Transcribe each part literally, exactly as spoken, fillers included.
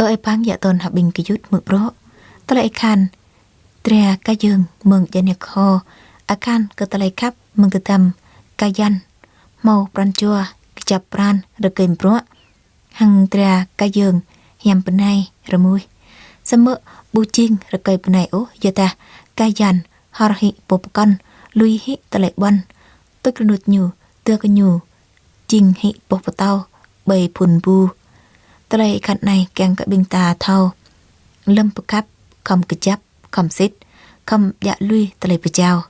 Ơi pang yă tơn hơbing kơyut mưk brŏ. Tơlơi akhan dra Ka Yơng mơ̆ng djai niak hơ, akhan kơ tơlơi khăp mơ̆ng tơdăm Ka Yan, hmâo pran jua kơjăp pran rơkơi bruă, hăng dra Ka Yơng hiam bơnai rơmuih. Samơ̆ ƀu jing rơkơi bơnai ôh, yua dah Ka Yan hor hĭ pô pơkŏn, lui hĭ tơlơi ƀuăn, tuč rơnuč ñu, tơl kơ ñu jing hĭ boh pơtâo ƀơi phŭn bu. Tơlơi akhan anai kiăng kơ ƀing ta thâo lơ̆m pơkhăp, khŏm kơjăp, khŏm sĭt, khŏm djă lui tơlơi pơjao.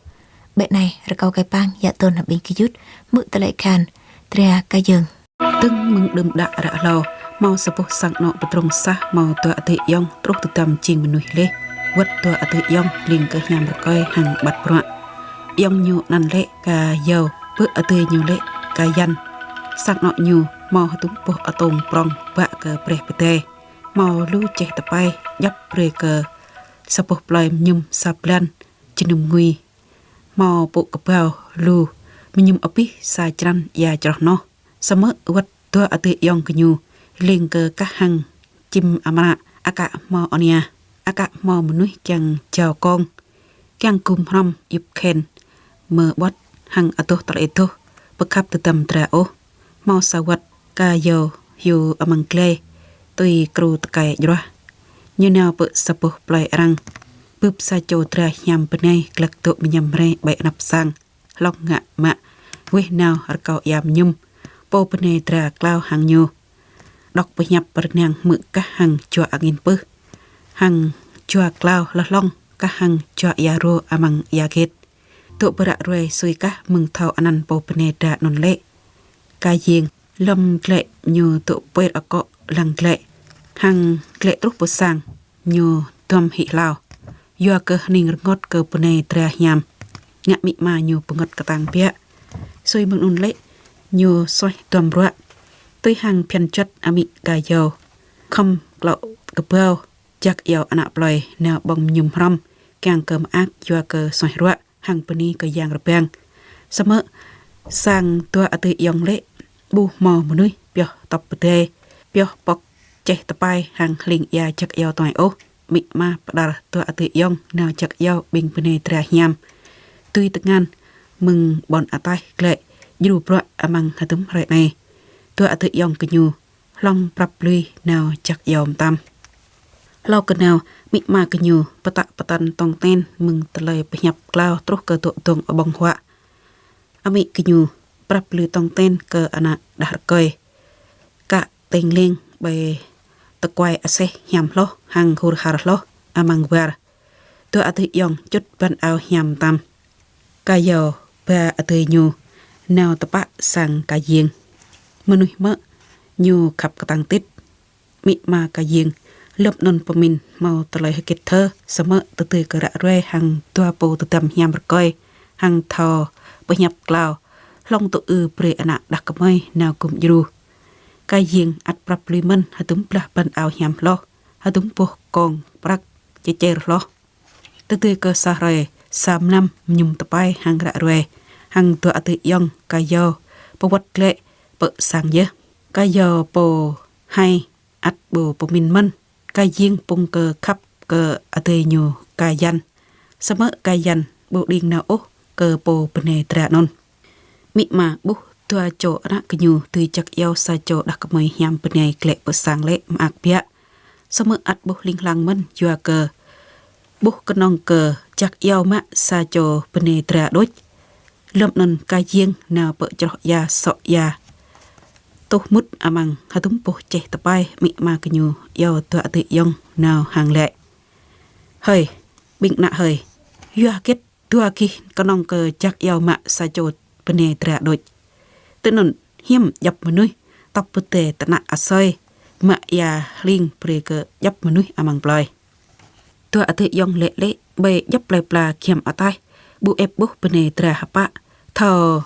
Ƀĕ anai, rơkâo kơ ơi pang yă tơn hơbing kơyut mưk tơlơi akhan dra Ka Yơng. Dơ̆ng mơ̆ng đưm đă ră hlâo, hmâo sa boh sang anŏ pơdrŏng sah hmâo dua adơi ayŏng truh tơdăm jing mơnuih laih. Wơ̆t dua adơi ayŏng lêng kơ hiam rơkơi hăng ƀăt bruă. Ayŏng ñu anăn lĕ Ka Yao, bơ adơi ñu lĕ Ka Yan. Sang anŏ ñu hmâo hơdôm boh atông prŏng bă kơ preh pơdai, hmâo lu čeh tơpai djăp brơi kơ sa boh plơi mơñum sa blan jơnum ngui. Hmâo pŭ kơbao lu mơñum abih sa črăn ia čroh noh. Samơ̆ wơ̆t dua adơi ayŏng gơñu lêng kơ kah hăng čim amra, aka hmâo ania, aka hmâo mơnuih kiăng jao kông, kiăng gum hrŏm yŭp khen mơƀuăt hăng adoh tơlơi adoh pơkhăp tơdăm dra ôh. Hmâo sa wơ̆t Ka Yao hyu amăng glai tui kru tơkai jruah. Ñu nao pơ sa boh plơi arăng, bưp sa čô dra hiam bơnai glăk dŏ mơñam rai ƀơi anăp sang, hlŏng ngă mă weh nao rơkâo ia mơñum. Pô bơnai dra klao hăng ñu, đŏk pơhiăp rơnang hmư̆ kah hăng jua angin pưh, hăng jua klao hlơhlŏng kah hăng jua ia rô amăng ia gĕt. Dŏ pơ ră ruai sui kah mơ̆ng thâo anăn pô bơnai dra anŭn lĕ Ka Ying. Lơ̆m glaĭ ñu dŏ puer akŏ lăng glaĭ, hăng glaĭ truh pơ sang, ñu duăm hĭ hlao, yua kơ hơning rơngot kơ bơnai dra hiam. Ngă amĭ ama ñu bơngơ̆t kơtang biă. Sui mơ̆ng anŭn lĕ, ñu suaih duăm bruă. Tui hăng phiăn juăt amĭ Ka Yao, khŏm klâo kơbao jak iâu ană plơi nao ƀơ̆ng mơñum hrŏm, kiăng kơ mơak yua kơ suaih ruă hăng bơni kơ yang rơbang. Samơ̆ sang dua adơi ayŏng lĕ ƀu hmâo mơnuih pioh tŏp pơdai, pioh pŏk čeh tơpai hăng hling ia jak iâu tuai ôh. Amĭ ama pơđar dua adơi ayŏng nao jak iâu ƀing bơnai dra hiam dưi tơngan mơ̆ng ƀôn ataih glaĭ djru bruă amăng hơdôm hrơi anai. Dua adơi ayŏng gơñu hlŏng prăp lui nao jak iâu mơtam. Hlâo kơ nao, amĭ ama gơñu pơtă pơtăn tong ten mơ̆ng tơlơi pơhiăp klao truh kơ dŏ dŏng ƀơ̆ng huă. Amĭ gơñu prăp lui tong ten kơ ană đah rơkơi, kă teng leng ƀơi tơkuai aseh hiam hloh hăng hur har hloh amăng war. Dua adơi ayŏng čŭt băn ao hiam mơtam. Ka Yao ba adơi ñu nao tơpă sang Ka Ying. Mơnuih mơ̆ ñu khăp kơtang tit. Amĭ ama Ka Ying lơ̆m anŭn pơmĭn hmâo tơlơi hơget thơ, samơ̆ tơdơi kơ ră ruai hăng dua pô tơdăm hiam rơkơi hăng thâo pơhiăp klao, hlŏng tŭ ư brơi ană đah kơmơi nao gum djru. Ka Ying ăt prăp lui mơ̆n hơdôm blah băn ao hiam hloh, hơdôm boh kông prăk čơčer hloh. Tơdơi kơ sa hrơi sa mlam mơñum tơpai hăng ră ruai, hăng dua adơi ayŏng Ka Yao pơwơ̆t glaĭ pơ sang yơh. Ka Yao pô hai ăt ƀu pơmĭn mơ̆n, Ka Ying pŭng kơ khăp kơ adơi ñu Ka Yan. Samơ̆ Ka Yan ƀu đing nao ôh kơ pô bơnai dra anŭn. Amĭ ama ƀuh dua čô ană gơñu dưi jak iâu sa čô đah kơmơi hiam bơnai glaĭ pơ sang lĕ mơak biă. Samơ̆ ăt ƀuh hling hlang mơ̆n yua kơ ƀuh kơnơ̆ng kơ jak iâu mă sa čô bơnai dra đôč. Lơ̆m anŭn Ka Ying nao pơ čroh ia sŏ ia tuh mŭt amăng hơdôm boh čeh tơpai, amĭ ama gơñu iâu dua adơi ayŏng nao hăng laĭ: Hơi, ƀing ană hơi, yua hơget dua gih kơnơ̆ng kơ jak iâu mă sa čô bơnai dra đôč? Tơ anŭn hiư̆m djŏp mơnuih tŏp pơdai tơnă asơi mă ia hling brơi kơ djŏp mơnuih amăng plơi. Dua adơi ayŏng laĭ laĭ ƀơi djŏp plơi pla giăm ataih, ƀu ĕp ƀuh bơnai dra hơpă, thâo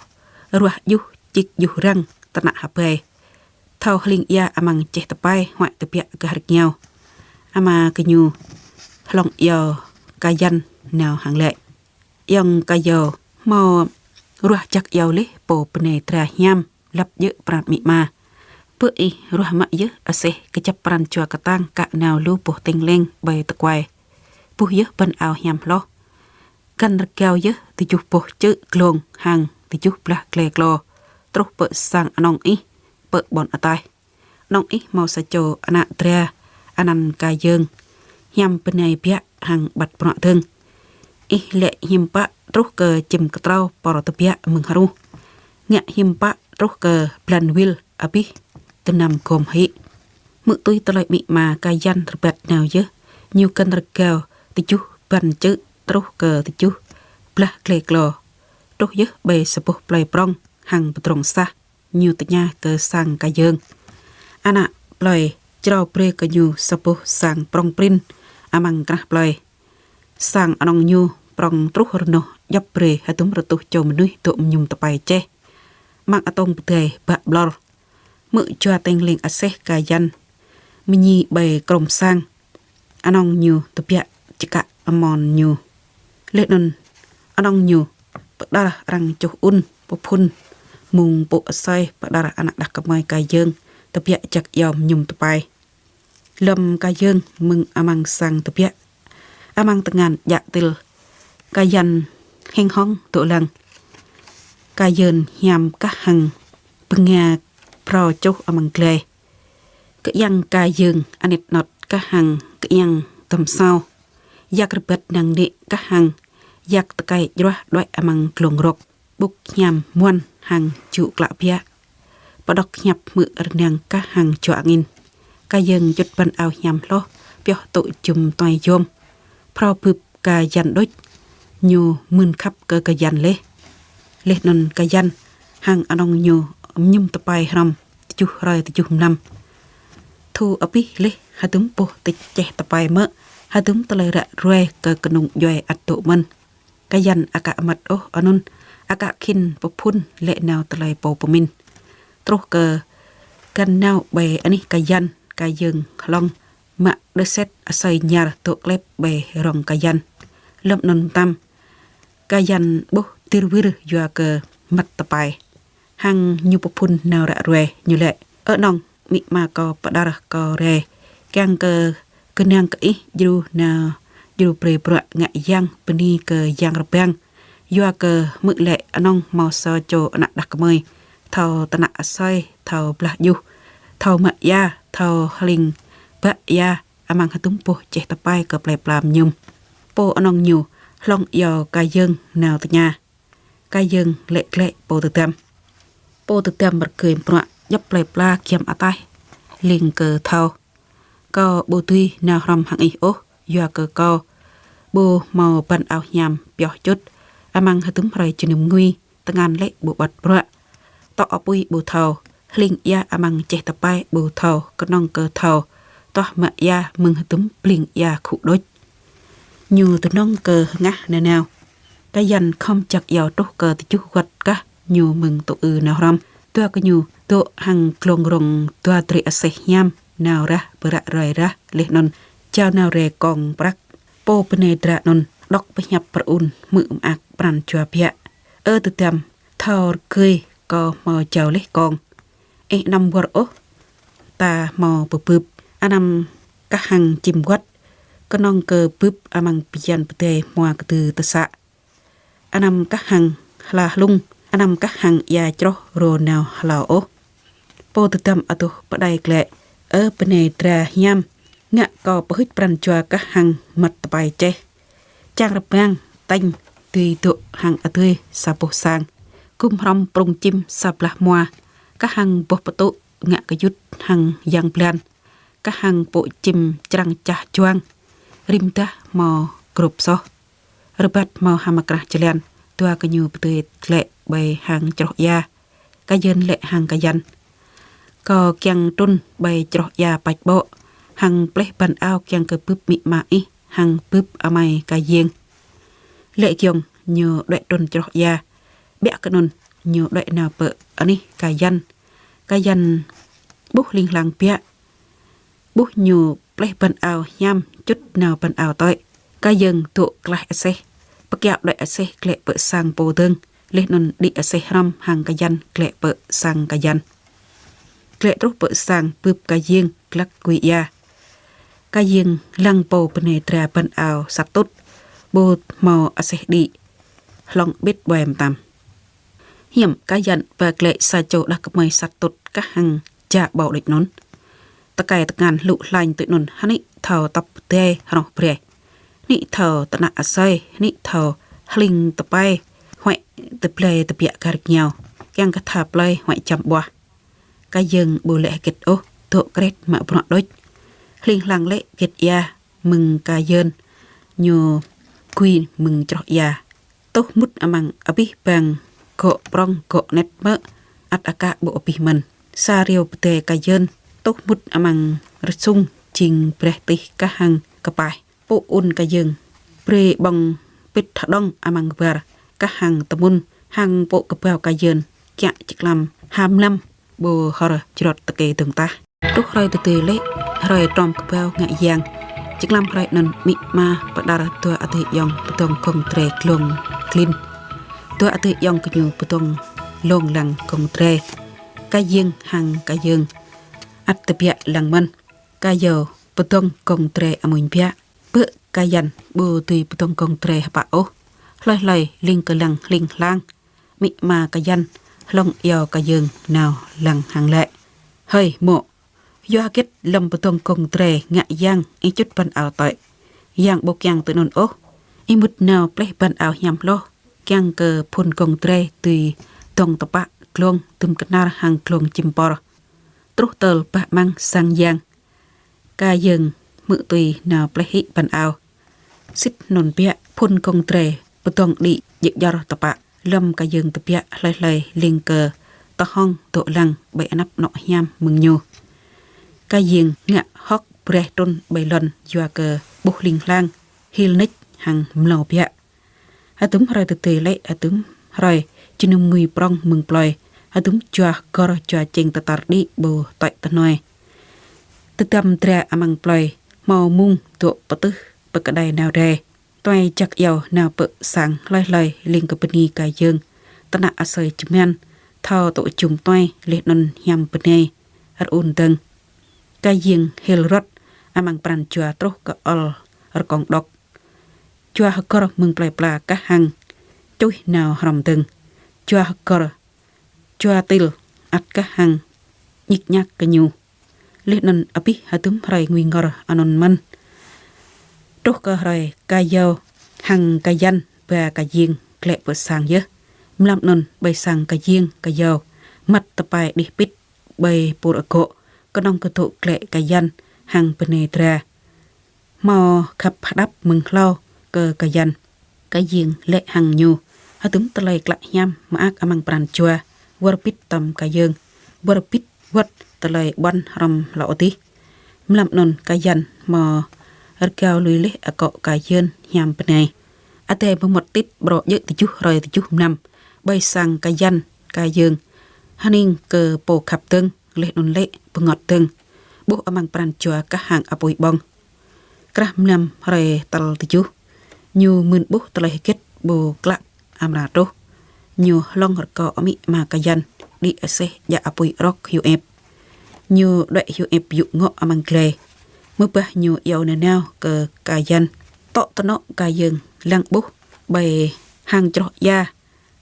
ruah djuh čik djuh răng tơnă hơbai, thâo hling ia amăng čeh tơpai huăi tơbiă gah rơngiao. Ama gơñu hlŏng iâu Ka Yan nao hăng laĭ: Ayŏng Ka Yao, hmâo ruah jak iâu laih pô bơnai dra hiam lăp djơ̆ pran amĭ ama. Bơ ih ruah mă yơh aseh kơjăp pran jua kơtang kă nao lu boh teng leng ƀơi tơkuai. Buh yơh băn ao hiam hloh. Găn rơgao yơh tơjuh boh čư̆ glông hăng tơjuh blah gle klo, truh pơ sang anŏng ih, pơ ƀôn ataih. Anŏng ih hmâo sa čô ană dra, anăn Ka Yơng, hiam bơnai biă hăng ƀăt bruă dơ̆ng. Ih lĕ hiư̆m pă truh kơ čim kơtrâo pôr tơbiă mơ̆ng hruh, ngă hiư̆m pă truh kơ blan wil abih tơnăm gom hĭ. Hmư̆ tui tơlơi amĭ ama, Ka Yan rơbat nao yơh, ñu găn rơgao tơjuh băn čư̆ truh kơ tơjuh blah gle klo, truh yơh ƀơi sa boh plơi prŏng hăng pơdrŏng sah. Ñu tơña kơ sang Ka Yơng. Ană plơi črâo brơi kơ ñu sa boh sang prŏng prin amăng krah plơi. Sang anŏng ñu prŏng truh rơnoh djŏp brơi hơdôm rơtuh čô mơnuih dŏ mơñum tơpai čeh. Amăng atông pơdai bă ƀlŏr. Hmư̆ jua teng leng aseh Ka Yan mơñi ƀơi krŏm sang, anŏng ñu tơbiă čơkă amôn ñu. Laih anŭn anŏng ñu pơđar arăng čuh un pơphŭn mơ̆ng pŏk asơi, pơđar ană đah kơmơi Ka Yơng tơbiă jak iâu mơñum tơpai. Lơ̆m Ka Yơng mơ̆ng amăng sang tơbiă, amăng tơngan djă tĭl, Ka Yan heng hong dŏ lăng. Ka Yơng hiam kah hăng bơnga phrâo čuh amăng glai. Kơiăng Ka Yơng anet anot kah hăng kơiăng tơm sao. Yak rơbat năng nĕ kah hăng yak tơkai jruah đuaĭ amăng glông rŏk. Ƀŭk hiam muăn hăng jŭ klă biă. Pơđŏk hiăp hmư̆ rơnang kah hăng jua angin. Ka Yơng čŭt băn ao hiam hloh, pioh tŭ jum tuai yôm. Phrâo bưp Ka Yan đôč, ñu mưn khăp kơ Ka Yan laih. Laih anŭn Ka Yan hăng anŏng ñu mơñum tơpai hrŏm tơjuh hrơi tơjuh mlam. Thu abih laih hơdôm boh tĭč čeh tơpai mơ̆, hơdôm tơlơi ră ruai kơ kơnung djuai ăt dŏ mơ̆n. Ka Yan aka măt ôh anŭn, aka khĭn pơphŭn lĕ nao tơlơi pô pơmĭn. Truh kơ găn nao ƀơi anih Ka Yan, Ka Yơng hlŏng mă đơ set asơi ñar dŏ klep ƀơi rŏng Ka Yan. Lơ̆m anŭn mơtam, Ka Yan ƀuh dir wir yua kơ măt tơpai. Hăng ñu pơphŭn nao ră ruai, ñu laĭ: Ơ anŏng, amĭ ama kâo pơđar kâo rai kiăng kơ gơnang kơ ih djru nao djru brơi bruă ngă yang bơni kơ yang rơbang. Yua kơ hmư̆ laĭ anŏng hmâo sa čô ană đah kơmơi thâo tơnă asơi, thâo blah djuh, thâo mă ia, thâo hling bă ia amăng hơdôm boh čeh tơpai kơ plơi pla mơñum. Pô anŏng ñu hlŏng iâu Ka Yơng nao tơña. Ka Yơng laĭ glaĭ pô tơdăm. Pô tơdăm rơgơi bruă djŏp plơi pla giăm ataih, leng kơ thâo. Kâo ƀu dưi nao hrŏm hăng ih ôh, yua kơ kâo ƀu hmâo băn ao hiam pioh čŭt amăng hơdôm hrơi jơnum ngui, tơngan lĕ ƀu ƀăt bruă. Tŏ apui ƀu thâo, hling ia amăng čeh tơpai ƀu thâo, kơnơ̆ng kơ thâo tuah mă ia mơ̆ng hơdôm bling ia khŭ đôč. Ñu tơnŏng kơ hơngah nanao. Ka Yan khŏm jak iâu truh kơ tơjuh wơ̆t kah ñu mơ̆ng tŭ ư nao hrŏm. Dua kơ ñu dŏ hăng glông rŏng dua drơi aseh hiam nao rah pơră rơi rah laih anŭn jao nao rai kông prăk. Pô bơnai dra anŭn đŏk pơhiăp pơrŭn hmư̆ mơak pran jua biă. Ơ tơdăm, thâo rơgơi kâo hmâo jao laih kông. Ih anăm wơr ôh, ta hmâo pơbưp. Anăm kah hăng čim wơ̆t, kơnơ̆ng kơ bưp amăng bơyan pơdai hmua kơdư tơsă. Anăm kah hăng hla hlung, anăm kah hăng ia čroh rô nao hlao ôh. Pô tơdăm adoh pơđai glaĭ: Ơ bơnai dra hiam, ngă kâo pơhưč pran jua kah hăng măt tơpai čeh. Čang rơbang tañ dưi dŏ hăng adơi sa boh sang. Gum hrŏm prŭng čim sa blah hmua, kah hăng boh pơtŭ ngă kơjŭt hăng yang blan, kah hăng pŏk čim črăng čah juang, rĭm dah hmâo grŭp soh. Rơbat hmâo ha mơkrah jơlan, dua kơ ñu pơdơi glaĭ ƀơi hang čroh ia. Ka Yơng laĭ hăng Ka Yan: Kâo kiăng trŭn ƀơi čroh ia pač ƀô̆, hăng pleh băn ao kiăng kơ bưp amĭ ama ih, hăng bưp amai Ka Yơng. Laĭ giŏng ñu đuaĭ trŭn čroh ia, ƀiă kơ anŭn ñu đuaĭ nao pơ anih Ka Yan. Ka Yan ƀuh hling hlang biă, ƀuh ñu pleh băn ao hiam čŭt nao băn ao tơi. Ka Yơng dŏ klaih aseh, pơkiaŏ đuaĭ aseh glaĭ pơ sang pô dơ̆ng, laih anŭn đĭ aseh hrŏm hăng Ka Yan glaĭ pơ sang Ka Yan. glaĭ truh pơ sang bưp Ka Yiêng glăk kui ia. Ka Yiêng lăng pô bơnai dra băn ao sat tŭt, ƀu hmâo aseh đĭ, hlŏng ƀĭt ƀơi mơtam. Hiam Ka Yan ba glaĭ sa čô đah kơmơi sat tŭt kah hăng ja ƀâo đôč anŭn. Tơkai tơngan hlŭ hlañ tui anŭn hơnĭ thâo tŏp pơdai hroh braih. Hơnĭ thâo tơnă asơi, hơnĭ thâo hling tơpai, huăi tơblai tơbiă gar rơngiao, kiăng kơ tha plơi huăi čăm ƀuah. Ka Yơ̆ng ƀu lĕ hơget ôh, dŏ kret mă bruă đôč. Hling hlang lĕ hơget ia mơ̆ng Ka Yơn, ñu gui mơ̆ng čroh ia. Tuh mŭt amăng abih bang gŏ prŏng gŏ anet mơ̆, ăt aka ƀu abih mơ̆n. Sa riu pơdai Ka Yơn tuh mŭt amăng rơsŭng jing braih tih kah hăng kơpaih. Pô ŭn Ka Yơ̆ng brơi ƀơ̆ng pĭt hơđong amăng war kah hăng tơmŭn, hăng pô kơbao Ka Yơn kiă čơklam ha mlam ƀu hơr jrot tơkê dơ̆ng tah. Truh hrơi tơdơi lĕ, hrơi trŏm kơbao ngă yang. Čơklam hrơi anŭn amĭ ama pơđar dua adơi ayŏng pơdŏng gŏng dre glông glin. Dua adơi ayŏng gơñu pơdŏng lông lăng gŏng dre, Ka Ying hăng Ka Yơ̆ng. Ăt tơbiă lăng mơ̆n, Ka Yao pơdŏng gŏng dre amuñ biă. Bơ Ka Yan ƀu dưi pơdŏng gŏng dre hơpă ôh. Hlơi hlơi ling kơ lăng hling hlang. Amĭ ama Ka Yan hlŏng iâu Ka Yơ̆ng nao lăng hăng laĭ: "Hơi mô̆, yua hơget lơ̆m pơdŏng gŏng dre ngă yang ih čŭt băn ao tơi? Yang ƀu kiăng tui anŭn ôh. Ih mŭt nao pleh băn ao hiam hloh, kiăng kơ phŭn gŏng dre dưi dŏng tơpă glông dŭm kơnar hăng glông čim pơr. Truh tơl bah amăng sang yang, Ka Yơ̆ng hmư̆ tui nao pleh hĭ băn ao." Sĭt anŭn biă, phŭn gŏng dre pơdŏng đĭ djơ̆ djơr tơpă. Lơ̆m Ka Yơ̆ng tơbiă, hlơi hlơi ling kơ tơhŏng dŏ lăng ƀơi anăp anŏ hiam mơ̆ng ñu. Ka Ying ngă hŏk braih trŭn ƀơi lŏn yua kơ ƀuh hling hlang, hil nik hăng mlâo biă. Hơdôm hrơi tơdơi lĕ hơdôm hrơi jơnum ngui prŏng mơ̆ng plơi, hơdôm jua hơgơr jua čing tơtar đĭ ƀu tơi tơhnoi. Tơdăm dra amăng plơi, hmâo mông dŏ pơtưh pơkơđai nao rai. Tuai jak iâu nao pơ sang, hlơi hlơi ling kơ bơni Ka Yơ̆ng, tơnă asơi čơman, thâo tŭ jum tuai laih anŭn hiam bơnai rơun dơ̆ng. Ka Ying hil ruăt amăng pran jua truh kơ ol rơkông đŏk. Jua hơgơr mơ̆ng plơi pla kah hăng čuih nao hrŏm dơ̆ng. Jua hơgơr, jua til ăt kah hăng ñik ñak kơ ñu. Laih anŭn abih hơdôm hrơi ngui ngor anŭn mơ̆n. Truh kơ hrơi Ka Yao hăng Ka Yan ba Ka Ying glaĭ pơ sang yơh. Mlam anŭn ƀơi sang Ka Ying Ka Yao măt tơpai đih pĭt ƀơi pur agŏ, kơnơ̆ng kơ dŏ glaĭ Ka Yan hăng bơnai dra. Hmâo khăp hơđăp mơ̆ng hlâo kơ Ka Yan. Ka Ying laĭ hăng ñu: "Hơdôm tơlơi klă hiam mơak amăng pran jua, wơr bĭt tŏm Ka Yơ̆ng, wơr bĭt wơ̆t tơlơi ƀuăn hrŏm hlâo adih." Mlam anŭn Ka Yan hmâo rơgao lui laih akŏ Ka Yơn hiam bơnai. Adai mơmŏt tit ƀrô djơ̆ tơjuh hrơi tơjuh mlam, ƀơi sang Ka Yan Ka Yơ̆ng hơning kơ pô khăp dơ̆ng, laih anŭn lĕ bơngŏt dơ̆ng, ƀuh amăng pran jua kah hăng apui ƀơ̆ng. Krah mlam hrơi tal tơjuh, ñu mưn ƀuh tơlơi hơget ƀu klă amra truh. Ñu hlŏng rơkâo amĭ ama Ka Yan đĭ aseh djă apui rŏk hyu ĕp. Ñu đuaĭ hyu ĕp yŭ ngŏ amăng glai. Mơbah ñu iâu nanao kơ Ka Yan. Tŏ tơnŏ Ka Yơ̆ng lăng ƀuh ƀơi hang čroh ia,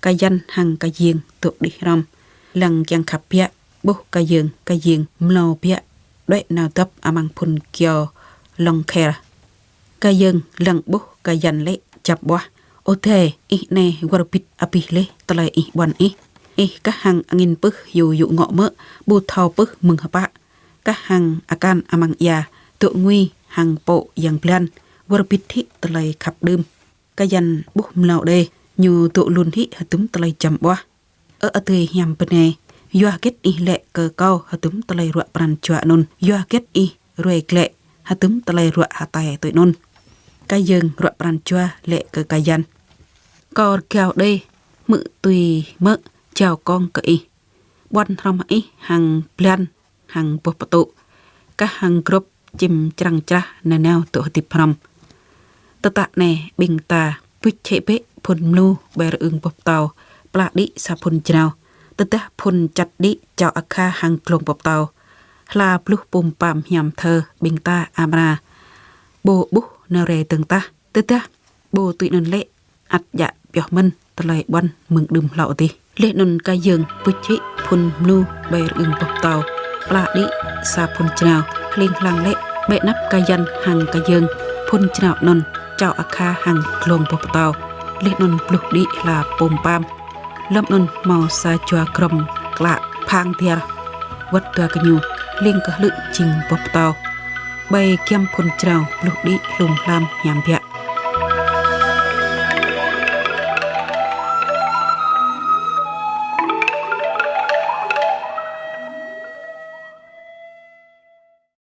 Ka Yan hăng Ka Ying dŏ đih hrŏm, lăng kiăng khăp biă. Ƀuh Ka Yơ̆ng, Ka Ying mlâo biă, đuaĭ nao dŏp amăng phŭn kyâo lŏng kher. Ka Yơ̆ng lăng ƀuh Ka Yan lĕ čăm ƀuah: "Ơ adai, ih anai wơr bĭt abih laih tơlơi ih ƀuăn ih. Ih kah hăng angin pưh hyu yŭ ngŏ mơ̆ ƀu thâo pưh mơ̆ng hơpă. Kah hăng akan amăng ia dŏ ngui hăng pô yang blan, wơr bĭt hĭ tơlơi khăp đưm." Ka Yan ƀuh mlâo đơi, ñu dŏ lun hĭ hơdôm tơlơi čăm ƀuah: "Ơ adơi hiam bơnai, yua hơget ih laĭ kơ kâo hơdôm tơlơi ruă pran jua anŭn? Yua hơget ih ruai glaĭ hơdôm tơlơi ruă hơtai tui anŭn?" Ka Yơ̆ng ruă pran jua laĭ kơ Ka Yan: "Kâo rơgao đơi hmư̆ tui mơ̆ jao kông kơ ih. Ƀuăn hrŏm hăng ih hăng blan hăng boh pơtŭ, kah hăng grŏp čim črăng črah nanao dŏ hơdip hrŏm. Tơtă anai ƀing ta bưč hĭ bĕ phŭn mlu ƀơi rơưng boh pơtâo, pla đĭ sa phŭn jrao. Tơdah phŭn čăt đĭ čao akha hăng glông boh pơtâo, hla bluh pôm pam hiam thơ ƀing ta amra ƀu ƀuh nao rai dơ̆ng tah. Tơdah ƀu tui anŭn lĕ, ăt djă pioh mơ̆n tơlơi ƀuăn mơ̆ng đưm hlâo adih. Laih anŭn kơyơ̆ng bŭč hĭ phŭn mlŭ ƀơi rơưng boh pơtâo, pla đĭ sa phŭn jrao hling hlang lĕ, ƀơi anăp kơyăn hăng kơyơ̆ng phŭn jrao anŭn čao akha hăng glông boh pơtâo, laih anŭn bluh đĭ hla pôm pam. Lơ̆m anŭn hmâo sa jua grŏm klă phang diar wơ̆t dua gơñu hling kơ hlư̆ jing boh pơtâo. Ƀơi giăm phŭn jrao bluh đĭ hlum hlam hiam biă.